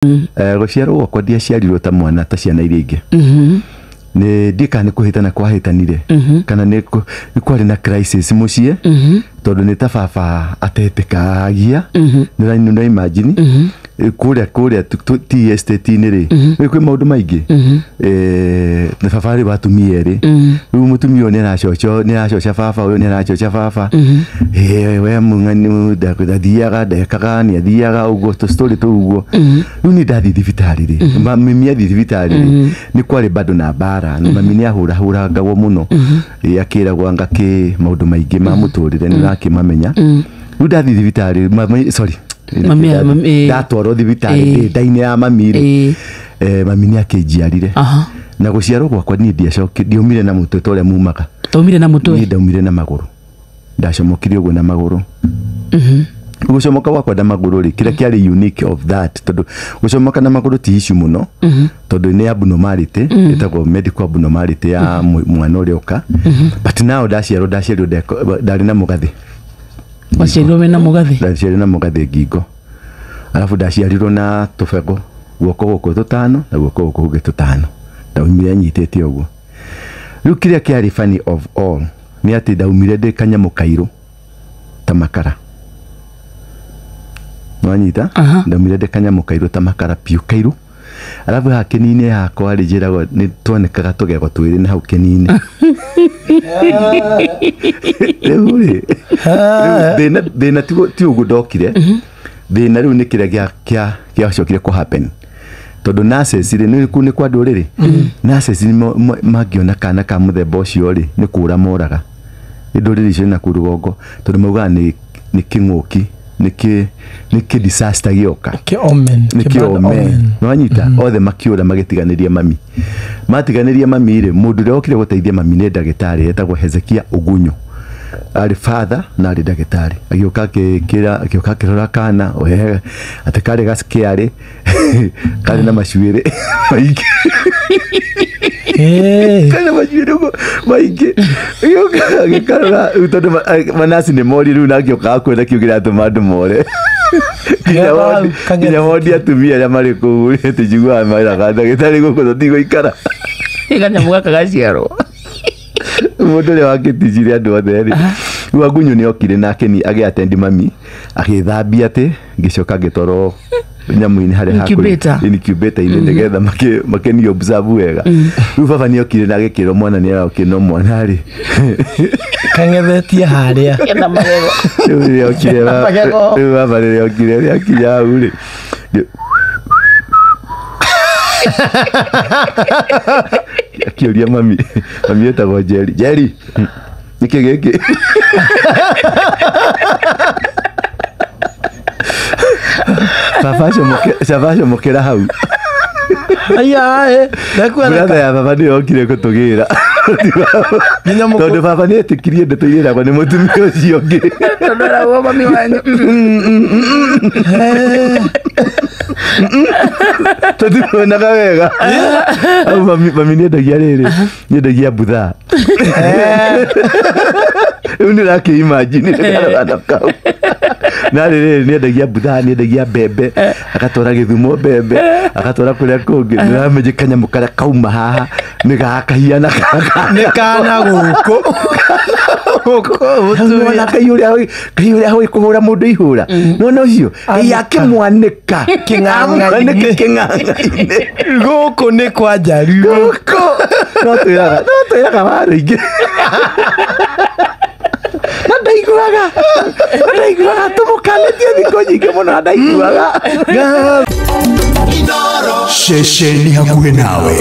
Gũciarwo gwakwa ndiaciarirwo ta mwana ta ciana iria ingĩ. Nĩ ndiĩ kana nĩ kũhĩtana kwahĩtanire kana nĩ kwarĩ na crisis mũciĩ, tondũ nĩ ta baba atetĩkagia. Nĩ nĩ imagine kũrĩa tea estate-inĩ rĩ, kwĩ maũndũ maingĩ. Na baba arĩ wa atumia erĩ, rĩu mũtumia ũyũ nĩ aracoca baba, ũyũ nĩ aracoca baba. We mũng'ani ndathiaga ndekaga nĩ athiaga ũguo tũ story tũu ũguo. Rĩu niĩ ndathiĩ thibitarĩ rĩ, mami athiĩ thibitarĩ rĩ, nĩ kwarĩ bado na mbara, na mami nĩ ahũrahũrangagwo mũno. Akĩragwo anga kĩ maũndũ maingĩ ma mũtũrĩre nĩ ũrakĩmamenya. Rĩu ndathiĩ thibitarĩ, sorry, ndatwarwo thibitarĩ ndĩ nda-inĩ ya mami rĩ, mami nĩ akĩnjiarire. Na gũciarwo gwakwa niĩ ndiacokire, ndiaumire na mũtwe ta ũrĩa mumaga. Taumire na mũtwe? Niĩ ndaumire na magũrũ, ndacomokire ũguo na magũrũ. Gũcomoka gwakwa na magũrũ rĩ, kĩrĩa kĩarĩ unique of that, tondũ gũcomoka na magũrũ ti issue mũno, tondũ nĩ abnormality, ĩtagwo medical abnormality ya mwana ũrĩa ũka. But now ndaciarwo ndarĩ na mũgathĩ. Waciarirwo wĩna mũgathĩ? Ndaciarirwo na mũgathĩ ngingo, alafu ndaciarirwo na tũbego guoko gũkũ tũtano na guoko gũkũ kũngĩ tũtano, ndaumire nyitĩte ũguo. Rĩu kĩrĩa kĩarĩ funny of all nĩ atĩ ndaumire ndĩ kanyamũ kairũ ta makara. Nwanyita? Ndaumire ndĩ kanyamũ kairũ ta makara piũ kairũ, alafu haha kĩni-inĩ hakwa rĩ, njĩragwo nĩ tuonekaga tũgego twĩrĩ na hau kĩni-inĩ. Rĩu rĩ, thĩna ti ũguo ndokire. Thĩna rĩu nĩ kĩrĩa gĩacokire kũ happen, tondũ nurses rĩ, nĩ kũu nĩ kwa ndũrĩrĩ, nurses nĩ mangĩona kana ka mũthemba ũcio rĩ, nĩ kũra moraga. Nĩ ndũrĩrĩ icio na kũu rũgongo, tondũ maugaga nĩ kĩng'ũki, nĩ kĩ disaster gĩoka. Kĩ omen. Nĩ kĩ omen. Nwanyita? Othe makĩũra magĩtiganĩria mami. Matiganĩria mami rĩ, mũndũ ũrĩa wokire gũteithia mami nĩ ndagĩtarĩ etagwo Hezekia Ogunyo. Arĩ father na arĩ ndagĩtarĩ. Agĩũka akĩra, agĩũka akĩrora kana, we atĩ karĩ gaciarĩ karĩ na macuĩrĩ maingĩ. Karĩ na macuĩrĩ ũguo maingĩ. Agĩũka agĩkarora, rĩu tondũ manasi nĩ mori rĩu, na agĩũka kuona kĩu kĩratũma andũ more. Nginya wondi atumia arĩa marĩ kũu atĩ njiguaga meraga ndagĩtarĩ gũkũ tũtigũikara. Kanyamũ gaka gaciarwo. Mũndũ ũrĩa wakĩticire andũ othe rĩ, rĩu Agunyo nĩ okire na akĩni agĩatendi mami, agĩthambia atĩ ngĩcoka ngĩtwarwo nyamũ-inĩ harĩa Incubator. Incubator-inĩ nĩgetha makĩni observe wega. Rĩu baba nĩ okire na agĩkĩrwo mwana nĩ arokire, no mwana rĩ kang'ethetie harĩa. Kena magego. Rĩu rĩrĩa okire Magego. Rĩu baba rĩrĩa okire, rĩrĩa akinya hau rĩ, akĩũria mami, mami etagwo Njeri, Njeri, nĩkĩ gĩkĩ? Baba acomokera hau. Aya, ndekuona. Brother ya baba nĩyo okire gũtũgĩra. Nginya mũkũ- Tondũ baba nĩ etĩkirie ndeto iria eragwo nĩ mũtumia ũcio ũngĩ. Tondũ eragwo mami wanyu. Tũtikuonaga wega. Au mami nĩendagia rĩrĩ, nĩendagia mbutha. Rĩu nĩ ũrakĩ-imagine karũgano kau. Na rĩrĩ, nĩendagia mbutha, nĩendagia mbembe, agatwara Gĩthumo mbembe, agatwara kũrĩa kũngĩ. Nĩ ũramenya kanyamũ karĩa kauma haha nĩ gakahiana gaka. Nĩ kana gũkũ. Gũkũ mũtumia. Nona kai ũrĩa ũĩ kũhũra mũndũ ihũra. Nona ũcio, kai akĩmwanĩka. Kĩng'ang'a-inĩ. Amwanĩke kĩng'ang'a-inĩ. Gũkũ nĩ kwa Njaruo. Gũkũ. No twĩraga waru ingĩ. Na ndaiguaga. Na ndaiguaga tũmũkanĩtie thikũ nyingĩ mũno na ndaiguaga. Ceceni hakuhĩ nawe.